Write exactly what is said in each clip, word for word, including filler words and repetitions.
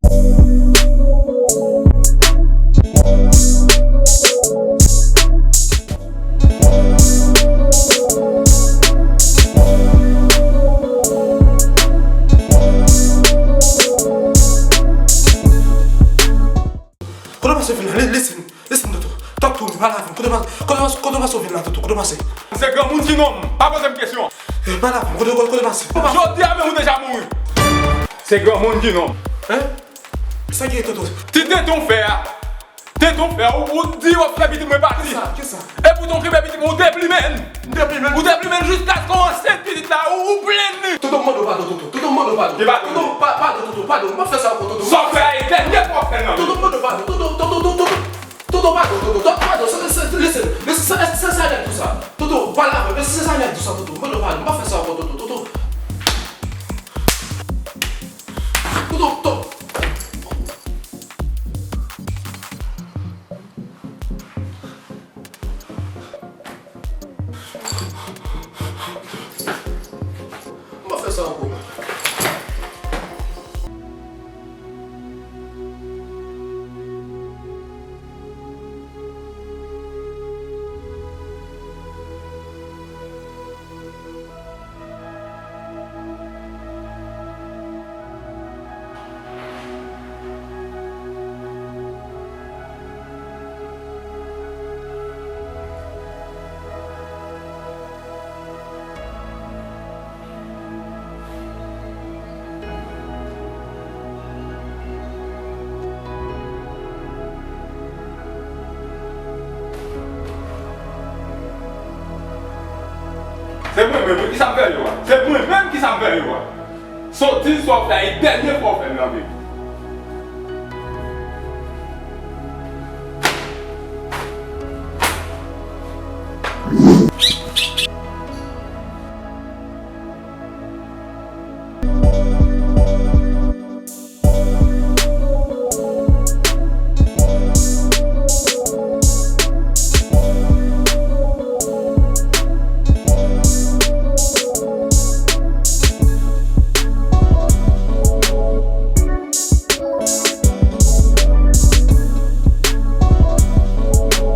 Kote w pase w vin la? Li-, listen, listen, Toto. Talk to me, pale avè m. Kote w pase, kote w pase, kote w pase w vin la, Toto? Kote w pase? Se granmoun ki nonm, pa poze m kesyon. Eh, pale avè m, kote, kote, kote w pase? Kote w pase? Jodi a menm ou deja mouri. Se granmoun ki nonm. Hein? Sa ki ye, Toto? Ti tenten w fè a. Tenten w fè a, ou, ou di w ap fè pitit mwen pati. Kisa? Kisa? Epoutan w kenbe pitit mwen, ou deplimen l. M deplimen l? Ou deplimen l jiskaske w ansent pitit la, ou, ou plenn li. Toto, m mande w padon, Toto. Toto, m mande w padon. Ki padon? Toto, pa-, padon, Toto, padon. M p ap fè sa ankò, Toto. Sa w fè a, e dènye fwa w fè l nan vi w. Toto, m mande w padon. Toto, Toto, Toto, Toto. Toto, padon, Toto, Toto, padon. Se, se, listen, listen, se, se, se sa nèg tou sa. Toto, pale avè m. Se, se sa nèg tou sa, Toto. M mande w padon. M p ap fè sa ankò, Toto, Toto. Toto, Toto. M pa fè sa ankò. Se mwen menm wi, kisa m fè yo a? Se mwen menm, kisa m fè yo a? Sotiz sa w fè a, e dènye fwa w fè l nan vi w.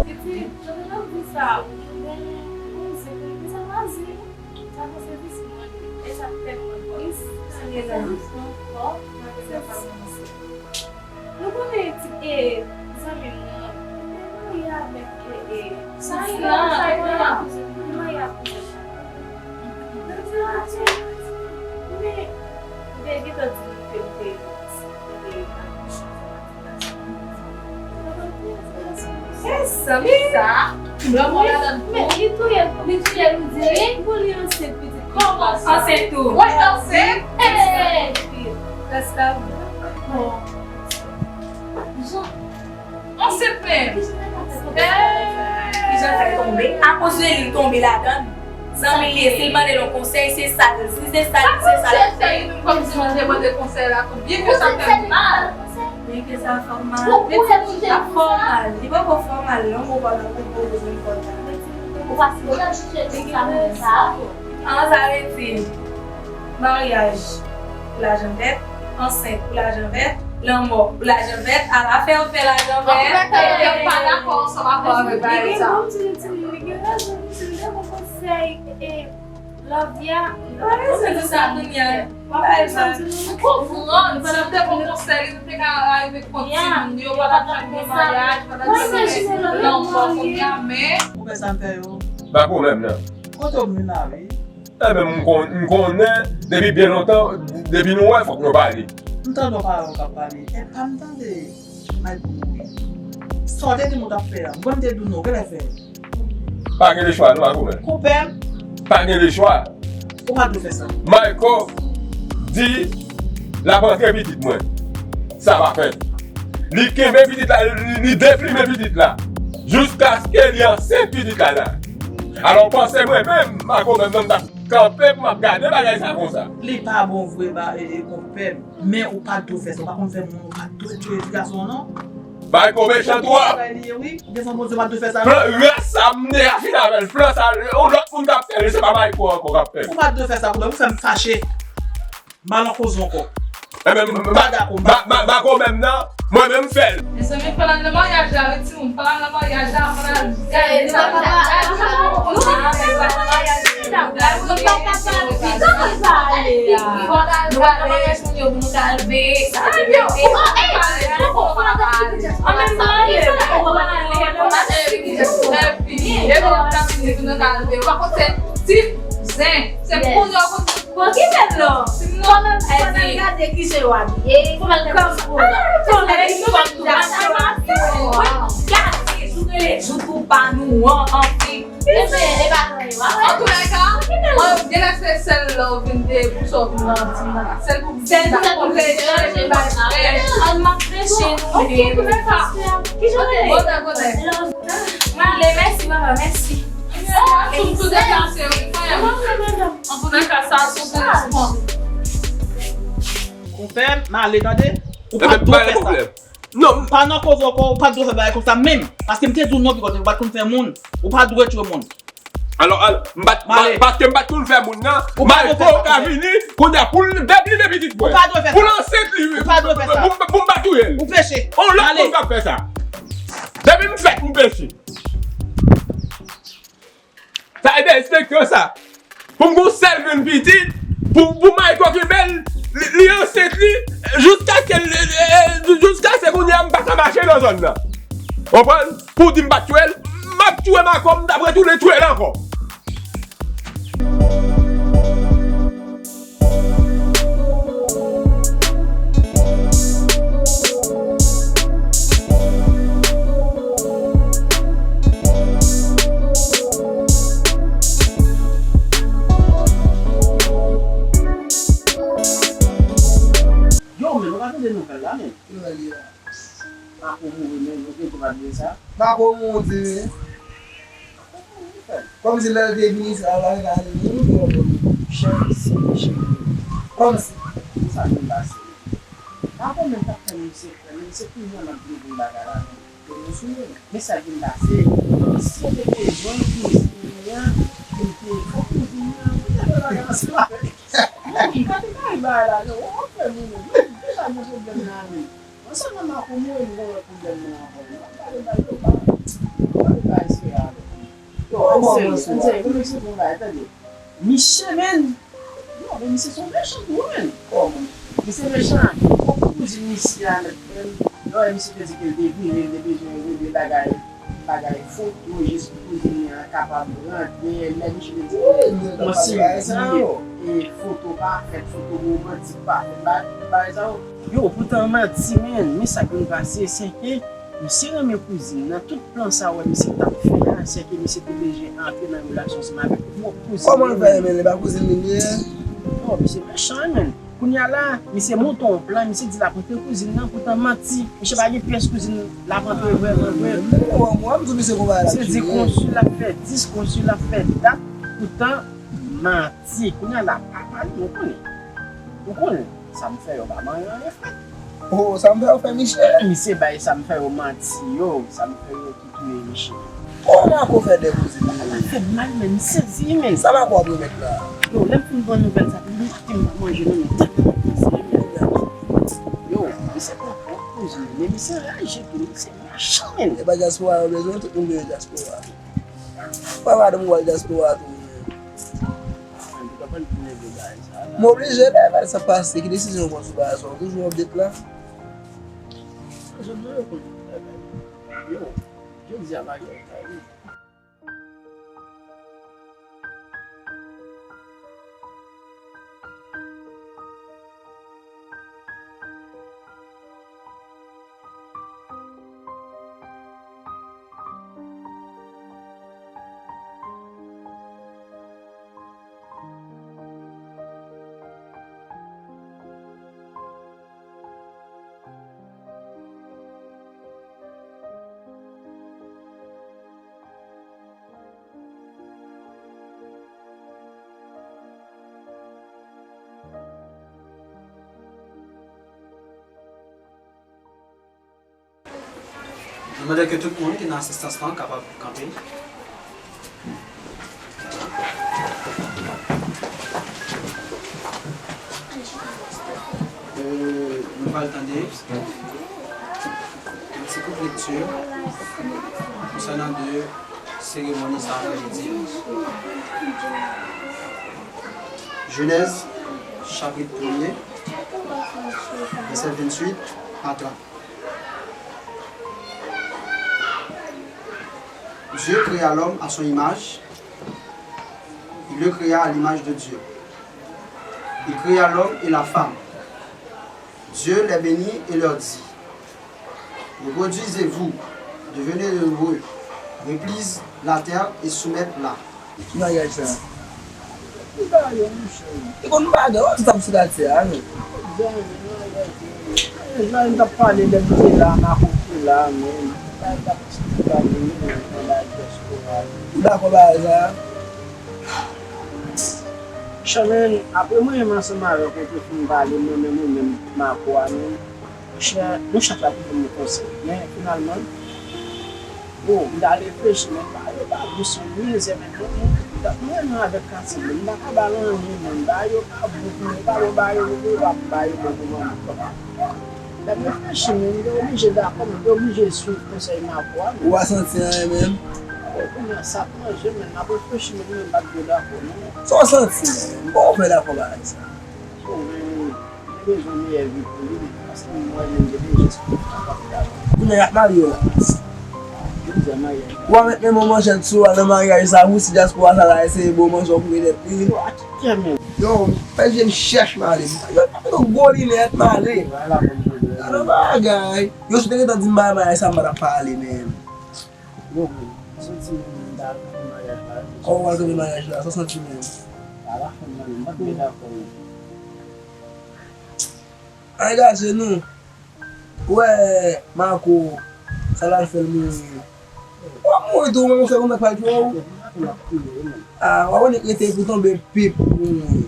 Pitit, jan w te di sa, ou gen mizik, ou gen sa mazi. Sa se sèvis mwen li, e sa k fè mwen tris, sa se sèvis mwen ankò, sa se sèvis mwen. Nou konnen ti, e, zanmi m nan, li te marye avèk, e, e, Sayina, Sayina, li marye ak kouzen m nan. Men, li te gentan di m ke li te, li te, Se sa, se sa. Li touye l, li touye l, li di wi. Pou li ansent pitit. Kòman? Ansent tou. Wi, ansent. Hey! Rès la bon. Ansent menm. Kijan l fè tonbe? Akoz de li l tonbe ladan l. Zanmi l ye, si l mande l yon konsèy, se sa l, si se sa l, se sa l ap fè. Kòmsi mwen te mande konsèy la tou, byen ke sa fè m mal. Byen ke sa fè w mal. Li ap fè w mal. Li poko fè w mal non, ou pa nan koup ou bezwen fè w mal. Ou pa si ou nan chèche sa moun sa. An, sa vle di maryaj pou lajan vèt, ansent pou lajan vèt, lanmò pou lajan vèt, ala fè yo fè lajan vèt. Antouka, m pa dakò ansanm avè w avèk bagay sa. Li gen bon, li gen rezon, li te bon konsèy, e, Love ya. Mwen bezwen di sa kounye a. Mwen pa bezwen di nou. Ou konprann, si nou te bon konsèy, nou te ka arive kont timoun yo, pa t ap janm gen maryaj, pa t ap janm gen lanmò kounye a, men. Ou wè sa m fè yo? Pa pwoblèm nan. Kote w vin la, wi? Ebyen, m kon-, m konnen, depi byen lontan, depi nou wè, fòk nou pale. M tande w pale, w k ap pale. E pa m tande. Mayko mouri. Sa w te di m ou t ap fè a, mwen m te di w non, genlè fè. Pa gen lechwa non, Mayko, men. Koupe m. Pa gen lechwa. Ou pa dwe fè sa. Mayko di l ap antre pitit mwen. Sa pa fèt. Li kenbe pitit la, li, li deplimen pitit la. Jiskaske li ansent pitit la la. Alò, w panse mwen menm, Mayko, menm nan m t ap kanpe pou m ap gade bagay sa konsa. Li pa bon vre, ba, e, e, konpè m. Men ou pa t dwe fè sa, ou pa konn fè moun, ou pa t dwe touye ti gason an non. Mayko mechan twòp. Sa li ye wi, devan Bondye ou pa t dwe fè sa non. Plan, rès sa m te fin avè l, plan sa, yon lòt moun k ap fè l, se pa Mayko ankò k ap fè l. Ou pa t dwe fè sa pou mwen, ou fè m fache. M al an koze ankò. Enben, m pa dakò, m pa dakò menm nan, mwen menm m fè l. Mezanmi, pa al nan maryaj la, wi, timoun, pa al nan maryaj la, pa al gade. Nou pa al nan maryaj la, nou pa kapab. Kote sa ale a? Nou pa al nan maryaj moun yo pou nou ta al veye. Sa yo, oh, eh, an menm tan, nou pa al nan maryaj la. Epi, epi, nou ta vin di pou nou ta al veye. Ou pa konn se ti zen. Se pou kounye a w konn Bon, ki bèl non. Pandan, pandan n gade kijan yo abiye, kòman l gade, kòman l gade, gade jouk ou pa nou an, anfen. Antoulèka, mwen, genlè se sèl lè w vin de pou sa w vin nan di m nan la. Sèl pou, sèl pou, sèl pou chanje bagay. An m ap preche nou. Ok, antoulèka. Kijan w ye? Bonè, bonè. Mwen ale, mèsi, papa, mèsi. Tout, tout deplase, wi, frè m. Antoulèka, sa se yon respons. Konpè, m ale, tande. Ou pa dwe fè sa. Non, m pa nan koze ankò, ou pa dwe fè bagay konsa menm. Paske m te di w non, bigòt, ou pa t konn fè moun. Ou pa dwe tchwe moun. Alò, alò, m pa t, paske m pa t konn fè moun nan, Marco ka vini, kounye a pou l deplime pitit mwen. Ou pa dwe fè sa. Pou l ansent li, pou, pou m pa touye l. Ou peche. On lòt moun k ap fè sa. Depi m fèt, m peche. Sa e derespekte sa. Pou m gon sèl grenn pitit, pou, pou Mayko kenbe l, li, li ansent li, jiskaske l, e, e, jiskaske kounye a m pa ka mache nan zòn nan. Konprann? Pou di m pa t tchwe l, m ap tchwe Mayko, m t ap retounen tchwe l ankò. Yo, men, nou pa tande nouvèl la, men. Ki nouvèl li a? Marco mouri, men, nou te tou pa bliye sa. Marco mouri, wi. Kòmsi lè l te vini sa la, l al mouri, ou konprann? Chèf, se chèf. Kòmsi. Pou sa vin pase. Marco menm t ap fè misye, fè misye toujou nan vin bagay la. Mesye, men sa k vin pase. Misye te bezwen kouzin li an, pou l te fè kouzin li an, pou l te fè bagay ansanm avèk. Non, m pa te bay bagay la, non. W ap fè moun, non, deja gen pwoblèm nan men. Ansanm ak Marco mouri, m gen lòt pwoblèm nan ankò. M ap pale bay yo, pa, pa de bagay serye avèk li. Yo, ann serye, ann serye, pou m eksplike yon bagay, tande. Misye, menn, yo, men misye se yon mechan tou, menn. Kòman? Misye mechan. Bon, kouzin misye a, menn, lè misye te di ke l te vini, l te bezwen regle bagay, bagay foto, jis pou kouzin li an kapab rantre, lè misye te di ke konseye, e, foto pa fèt, foto womantik pa fèt, ba, bagay sa yo. Yo, poutan manti, menn, men sa k vin pase, se ke misye renmen kouzin nan, tout plan sa w wè misye t ap fè a, se ke misye te bezwen antre nan relasyon ansanm avèk pwòp kouzin li. Kòman l fè renmen l? E pa kouzin li li ye? Non, misye mechan, menn. Kounye a la, misye monte yon plan, misye di l ap antre kouzin nan, poutan manti. Misye pa gen pyès kouzin l ap antre vrèman vre. Mwen, mwen, mwen, m di misye konba la. Misye di konsi l ap fè dis, konsi l ap fè dat, poutan manti. Kounye a la, papa li, nou konnen. Nou konnen. Sa m fè yo pa manyen anyen frèt. Oh, sa m fè yo fè Michel? Misye bay sa m fè yo manti yo, sa m fè yo ki touye Michel. Kòman Marco fè de kouzin li? Sa fè mal, men m sezi, men. Sa Marco ap remèt la? Yo, lè m fin pran nouvèl sa, m kite m pa manje non, men tèt mwen ap pase, men. Yo, misye pran pwòp kouzin li, men misye raje tou, misye mechan, men. E pa dyaspora yo bezwen, tout moun bezwen dyaspora. Pa madanm ou al dyaspora tou, men. M oblije lè bagay sa pase, ki desizyon ou pran sou bagay sa? Ou toujou update la? Jodi a yo konn tout bagay. Yo, jodi a bagay sa wi. Nou mande ke tout moun ki nan asistans lan kapab kanpe. Nou pral tande yon ti kout lekti konsènan de seremoni sa a k ap di. Jenèz, chapit premye, vèsè venntuit a trant. Dieu créa l'homme à son image, il le créa à l'image de Dieu. Il créa l'homme et la femme. Dieu les bénit et leur dit, reproduisez-vous, devenez nombreux, replise la terre et soumettez-la. Ki maryaj sa? Li ba yo, monchè. E konn bagay, wè, tout ap sou latè a, non. Maryaj la, m t ap pale lè m te la, m akote la, men, bagay t ap pale, men, nan bagay dyaspora. Ou dakò bagay sa? Chè, men, apre mwen menm ansanm avèk ou te fin pale, mwen menm, ou menm, Marco a, men, Monchè, nou chak la pou ban m konsèy. Men, finalman, bon, m ta reflechi, men ba yo pa gou san mizè, men mwen, mwen, mwen, mwen renmen avèk Katil, men m pa ka ba l anyen, men ba yo pa gou pou mwen, pa bon ba yo, yo pa ba yo bon pou mwen. Lè m reflechi, men m te oblije dakò, men m te oblije swiv konsèy Marco a, men. Ou pa santi anyen menm? Bon, kounye a, sa k manje, men m ap reflechi, men mwen, m pa t vle dakò, non. Sa w santi, men? Bon, ou fè dakò bagay sa. Bon, men, Li bezwen meyè vi pou li, men paske m wè menm de bezwen se pou li kapab travay. Kounye a y ap marye w la. Yo di a marye. Ou a met men w manchèt sou a nan maryaj sa, pou si dyaspora sa la eseye ba w manzè w pou petèt li. Yo, a ki kè menm? Yo, fè je m chèch m ale. Yo, yo gwo linèt m ale. Gade bagay. Yo, si w te gentan di m bagay maryaj sa, m pa t ap pale menm. Bon, m santi menm m ta al kanpe maryaj la, wi. Kòman w al kanpe maryaj la? Sa w santi menm? Alafen nan, m pa t byen dakò, non. Angaje nou. Ou wè, Marco, sa l al fè l mouri. W ap mouri tou, ou menm, ou fè kontak pral touye w? Ah, w ap annik rete pou tonbe pip pou mouri.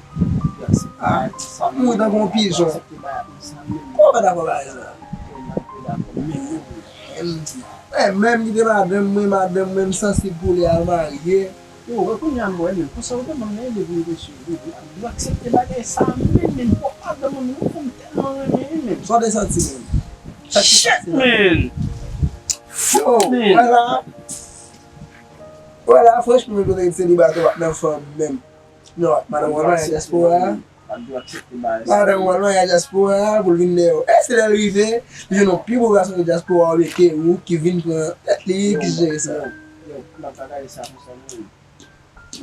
Ah, w ap mouri tankou yon pijon. Kòman w pa dakò bagay sa? Menm, menm ki te madanm mwen, madanm mwen, m sansib pou li al marye. Yo, wè kounye a m wè menm, konsa ou te ban m nan ide pou m te swiv li, wi. Dwe aksepte bagay sa a menm, menm, pwòp madanm mwen, menm, fò m tèlman renmen li menm. Sa w te santi menm? Shit, man! Yo, wè la, wè la, franchman, menm, kote selibatè w ap nan fanm menm. Non, madanm w al marye a dyaspora a. Madanm w al marye a dyaspora a pou l vin dèyè w. E se lè l rive, li jwenn yon pi bo gason nan dyaspora a olye ke ou ki vin pran tèt li, ki jere sa.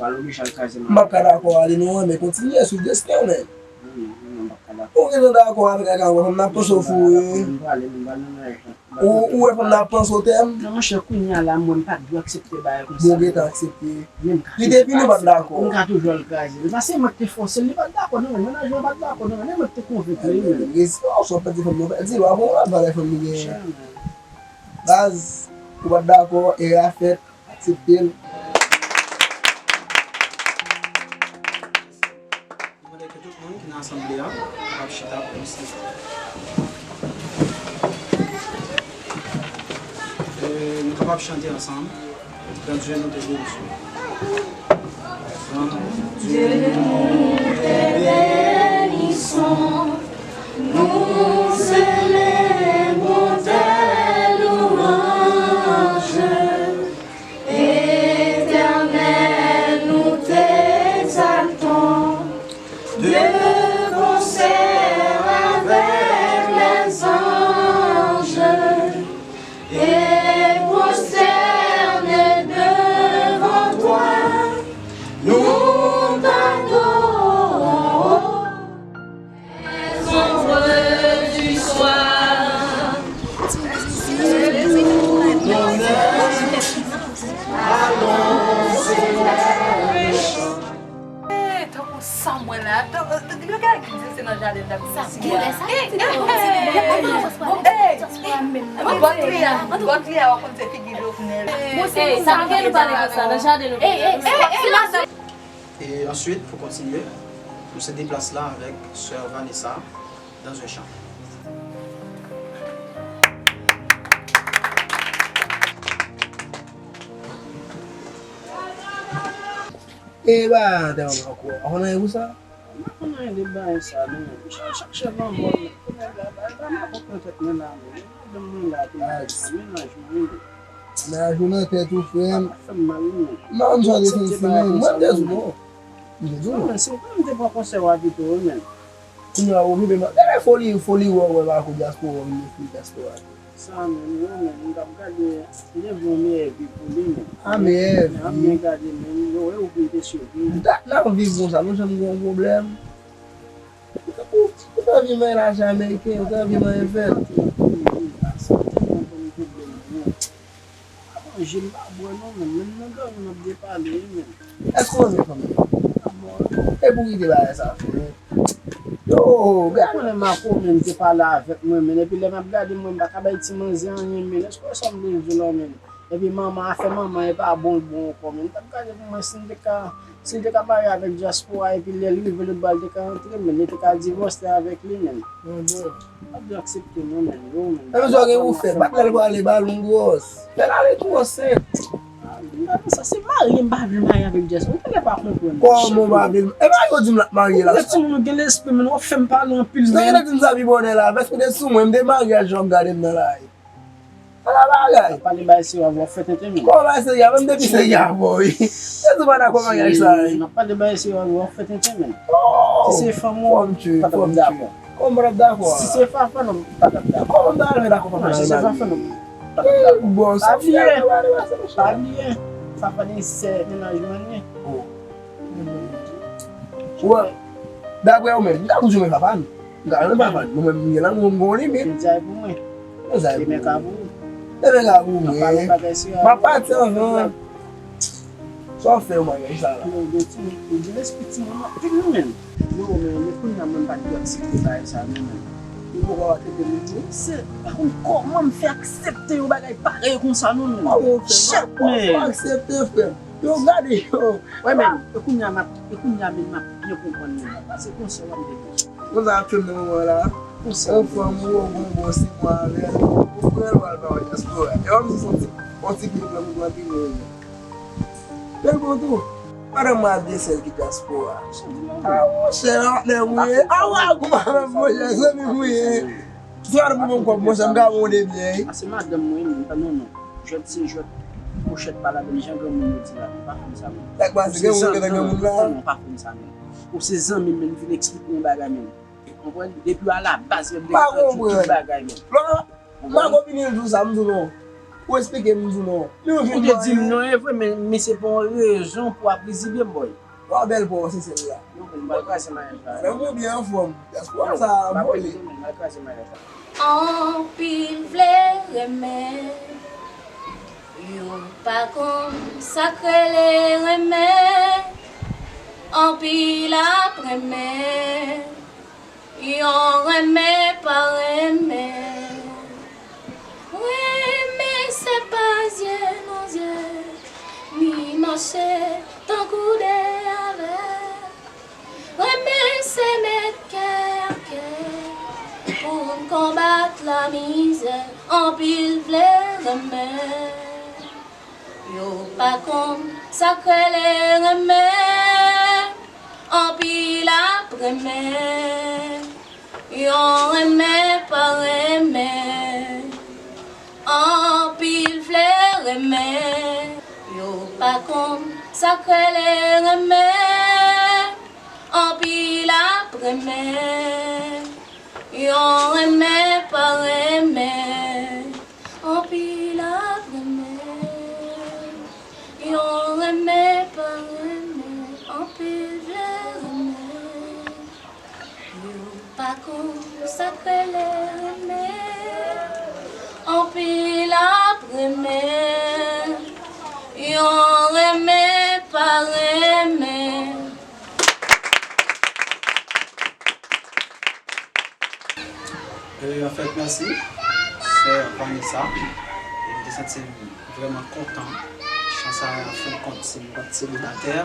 M p ap ka dakò ale non, men kontinye swiv desten w, men. Ou gentan dakò avèk, ak, ak fanm nan, panse w fou, wi. Ou, ou wè fanm nan ap panse w tèm? Non, monchè, kounye a la, mwen, m pa t dwe aksepte bagay konsa. Bon, ou gentan aksepte. Li te vini, ou pa t dakò. M ka toujou al kraze l. Paske mwen k te fòse l, li pa t dakò, non, men mennaj mwen pa t dakò, non, men mwen k te konvenk li, wi. Rezon, sa w pèdi fanm nan, pèdi l, w ap wè yon lòt valè fanm li genyen. Baz, ou pa t dakò, erè a fèt, aksepte l. Nou mande ke tout moun ki nan asanble a kapab chita pou nou selebre. E nou kapab chante ansanm, Dans Dieu nous te bénissons. Dans Dieu nous te bénissons, nous célébrons tes louanges. Éternel, nous t'exaltons de concert avec les anges et prosternés devant toi, nous t'adorons. Les ombres du soir. Eh, tankou sa mwen la, tan- eh, yo gen ki di se nan jaden n ap di sa. Koulè sa, eh, eh, eh, eh, bòt li a, bòt li a, w ap konn se figi Jovenel. Eh, sa nou gen nou pale konsa, nan jaden nou. Eh, eh, eh, eh, E answit, pou kontinye, nou se deplase la avèk sè Vanessa dans un chant. E ba, tèlman ankò. Ou konn anyen pou sa? M pa konn anyen de bagay sa, non. Chak, chak chèf anmò, men. Kounye a, ba, ba, ba, Nan tèt mwen la, men madanm mwen la tou, mennaj mwen, wi, men. Mennaj ou nan tèt ou, frè m. Sa fè m mal, wi, men. M pa konn sa w te fè l simen. Mwen, m te di w non. M te di w non. Non, men si w kwè m te pran konsèy w a pito, wi, men. Kounye a, ou rive nan. Gade foli, foli wè, wè, pa kou dyaspora, ou vin foli dyaspora. Sa menm, wi, men, m t ap gade, m te vle yon meyè vi pou li, men. A, meyè vi. M ap byen gade, men, yo, wè, ou vin te swiv, wi. M ta, n ap viv konsa, nou janm gen yon pwoblèm. Ou ta, ou, ou ta viv nan lari ameriken, ou ta viv nan enfè. Manje m pa bwè non, men menm nan gang m ap depale wi, men. Èske w renmen fanmi w? E pou kite bagay sa fè. Yo, gade. Ou konnen Marco menm te pale avèk mwen, men epi lè m ap gade mwen, m pa ka bay ti manzè anyen, men èske w wè sa m vle di w la, men? Epi manman, afè manman e pa bon l bon ankò, men m t ap gade pou mwen si m te ka, si l te ka marye avèk dyaspora, epi lè l rive lòt bò a, l te ka antre, men li te ka divòse avèk li, men. Mwen bon. M pa t vle aksepte non, men, yo, men. Menm jan gen ou fè, bat lè l prale balon gwòs. Fè l ale twò senp. Sa se marye m pa vle marye avèk dyaspora. Ou genlè pa konprann. Kòman w pa vle? E pa yo di m l ap marye la. Ou gen timoun ou gen lespri, men w ap fè m pale anpil, men. Sa genlè di m sa pi bonè la, vès ou te sou mwen, m te marye a jan w ap gade m nan lari. Ala bagay. Pale bay se w ap fè tenten, men. Kòman bay se w ap, menm depi se w ap, boy. Se tou pa dakò bagay sa, wi. N ap pale bay se w ap fè tenten, men. Si se fanm ou, pa t ap dakò. Kòman pa t ap dakò a? Si se fanm ou, pa t ap dakò. Kòman pa t ap dakò, fanm nan? Si se fanm ou, pa t ap dakò. Bon, pa bliye. Pa bliye. Fanm nan se mennaj mwen li ye. Wè, daprè ou menm, m ta toujou renmen papa n. M ta renmen papa n. Mwen menm, m gen lanmou, m gon limit. Demen ka pou ou. Demen ka pou mwen. M ap pati anvan. Sa w fè yo maryaj sa la? Yo, yo ti, yo gen lespri timoun anpil wi menm. Yo, men, men kounye a mwen m pa t dwe aksepte bagay sa non, men. Yo poko aksepte menm. Se, pa konn kòman m fè aksepte yon bagay parèy konsa non, men. Chèt, men. Ou aksepte, frè m. Yo gade yo. Wè, men, e kounye a m ap, e kounye a menm m ap byen konprann menm. Se konsa w ap vin. Konsa ap fè m nan moman la. Yon fanm ou gon bon sis mwa avè l. Ou pran l, w al ba w dyaspora. E w ap di se yon ti, yon ti pil pran pou pran pi gwo. Bèl bon tou. Madanm mwen ap de sèl ki dyaspora. A, monchè, patnè mwen ye. A, w a goumen avè m, monchè, zanmi mwen ye. Se madanm mwen kòb, monchè, m ka bon de byen. A, se madanm mwen, m pa non, non. Jwèt se jwèt, pochèt pa ladann, jan granmoun yo di la, m pa konn sa, non. Sa k pase, granmoun gentan granmoun la? Non, pa konn sa, non. Ou se zanmi m, men m vin eksplike yon bagay, men. Ou konprann? Depi alabaz, men m te konprann tout bagay, men. Marco vini l di w sa, m di w non. Ou eksplike m, m di w non. Men ou vin di m non, e vre, men, men se pa yon rezon pou w ap rizibye m, boy. Wa bèl pa w se sèl la. Yo, m pral kraze maryaj la. Frè m ou byen anfòm. Dyaspora sa a vole. M pral kraze maryaj la. Anpil vle renmen, yo pa konn sa k rele renmen. Anpil ap renmen, yon renmen pa renmen. Renmen se pa zye nan zye, ni mache tankou de avèg. Renmen se met kè a kè pou n konbat lamizè. Anpil vle renmen, yo pa konn sa k rele renmen. Anpil ap renmen, yon renmen pa renmen. Anpil vle renmen, yo pa konn sa k rele renmen. Anpil ap renmen, yon renmen pa renmen. Anpil ap renmen, yon renmen pa renmen. Anpil vle renmen, yo pa konn sa k rele renmen. Anpil ap renmen, yon renmen pa renmen. E, anfèt, mèsi, sè Vanessa. E m te santi m vrèman kontan. Chan sa a, an fen kont, si m pa t selibatè, e,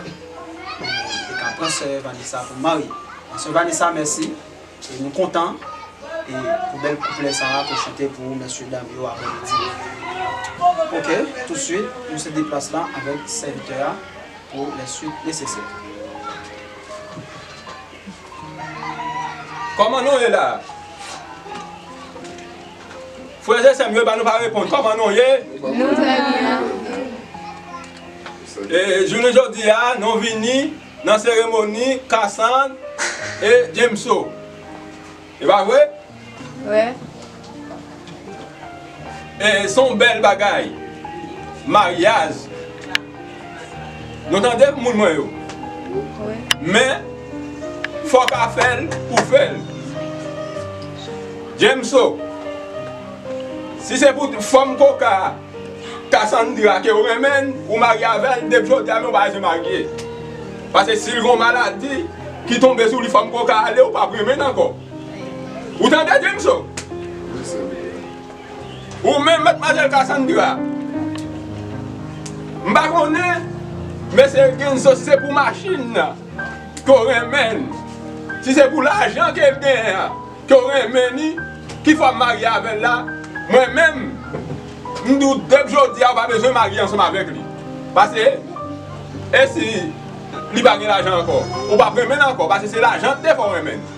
te ka pran sè Vanessa pou m marye. Sè Vanessa, mèsi. E nou kontan, e, pou bèl kouplè sa a ke w chante pou mesye dam yo aprè midi. Oke, toutswit, nou se deplas la avèk sèvitè a pou lè swit nesesè. Kòman nou ye la? Frè e sè m yo, e pa nou pa reponn. Kòman nou ye? Nou trè byen. E jounen jodi a, nou vini nan seremoni Kasandra e Jameso. E pa vre? Wi. E se yon bèl bagay. Maryaj. Nou tande moun mwen yo. Wi. Men, fò w ka fè l pou fè l. Jameso, si se pou fanm koka Kasandra ke w renmen, ou marye avè l, depi jodi a, men w pa bezwen marye. Paske si l gen yon maladi ki tonbe sou li, fanm koka ale, ou p ap renmen l ankò. Ou tande, Jameso? Ou menm, madmwazèl Kasandra, m pa konnen, mesye Jameso, si se pou machin nan ke w renmen l, si se pou lajan ke l genyen an ke w renmen li, ki fè w ap marye avè l la, mwen menm, m di w depi jodi a, ou pa bezwen marye ansanm avèk li. Paske, e si li pa gen lajan ankò? Ou p ap renmen l ankò, paske se lajan te fè w renmen l.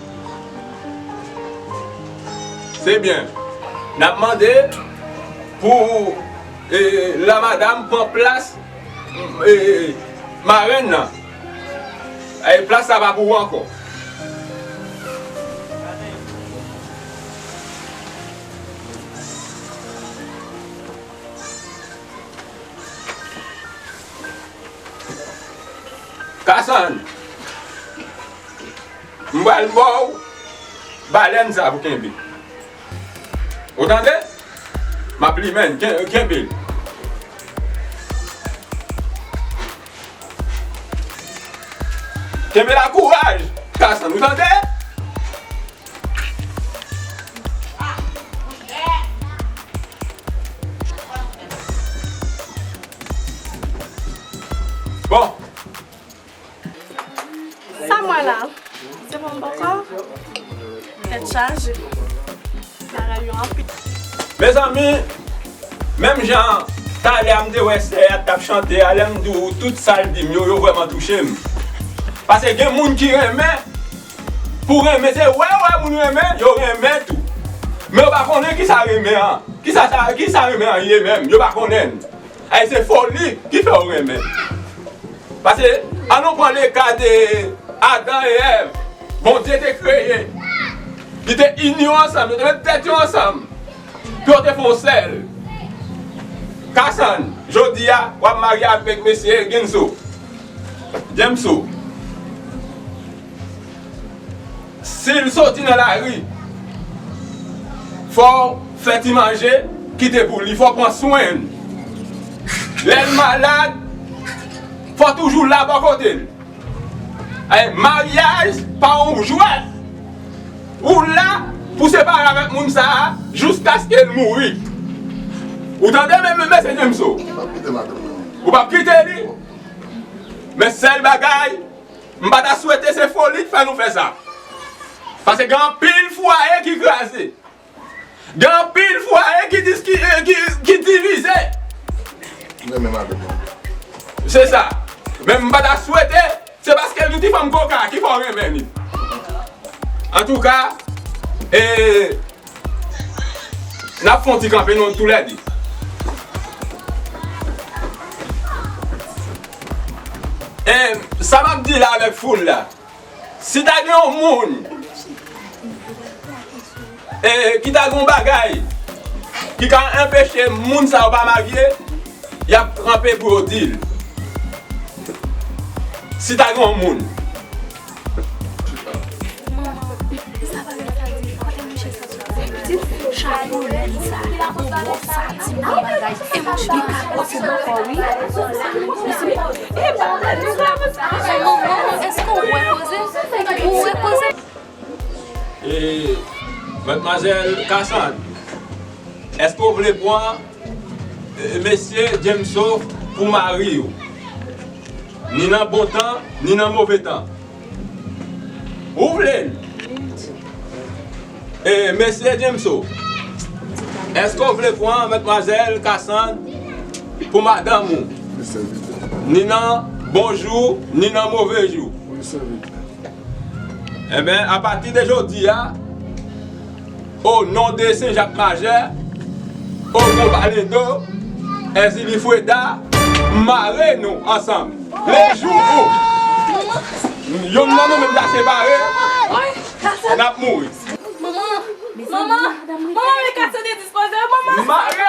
Se byen. N ap mande pou, e, la madam pran plas, e, marenn nan. E, plas sa pa pou ou ankò. Kasandra, m pral ba w balèn sa pou kenbe. Ou tande? M ap limen l, ken-, kenbe l. Kenbe la kouraj, Kasandra, ou tande? Bon. Sa m wè la? Se bon bòkò? Tèt chaje. Bagay yo anpil. Mezanmi, menm jan talè a m te wè sè a t ap chante a, lè m di w tout sa l di m yo, yo vrèman touche m. Paske gen moun ki renmen, pou renmen, se wè, wè moun renmen, yo renmen tou. Men yo pa konnen kisa renmen an. Kisa sa, kisa renmen an ye menm, yo pa konnen l. Ay, se foli ki fè w renmen. Paske, ann nou pran leka de Adan e Èv, Bondye te kreye, ki te ini yo ansanm, yo te met tèt yo ansanm, pou yo te fè yon sèl. Kasandra, jodi a, w ap marye avèk mesye Jameso. Jameso. Si l soti nan lari, fò w fè ti manje, kite pou li, fò w pran swen l. Lè l malad, fò w toujou la bò kote l. E, maryaj pa yon jwèt. Ou la pou separe avèk moun sa a jiskaske l mouri. Ou tande, men, men, mesye Jameso? Ou p ap kite madanm nan. Ou p ap kite li? Men sèl bagay, m pa ta swete se foli k fè nou fè sa. Paske gen anpil fwaye ki kraze. Gen anpil fwaye ki dis-, ki, eh, ki, ki divize. M renmen madanm mwen. Se sa. Men m pa ta swete, se paske l gen ti fanm koka ki fè w renmen li. Antouka, eh, n ap fè yon ti kanpe nou toulède. E sa m ap di la avèk foul la, si ta gen yon moun, e, ki ta gen yon bagay ki ka anpeche moun sa yo pa marye, y ap kanpe pou yo di l. Si ta gen yon moun. Manman, sa bagay sa di, kote mouche sa soti? Pitit, chapo lèn sa, gwo sa, ti moun bagay. E mouche li ka pase bòkò, wi. E manman, èske w wè koze? Ou wè koze? E, madmwazèl Kasandra, èske w vle pran, e, mesye Jameso pou mari w? Ni nan bon tan, ni nan move tan. Ou vle l? E, mesye Jameso, èske w vle pran madmwazèl Kasandra pou madanm ou? Ni nan bon jou, ni nan move jou. Enben, apati de jodi a, o non de Sen Jak Majè, Ogo Baledo, Èzili Freda, m mare nou ansanm. Lejou ou yonn nan nou menm ta separe, n ap mouri. Manman, manman, manman, men kase de dispoze, manman. Mare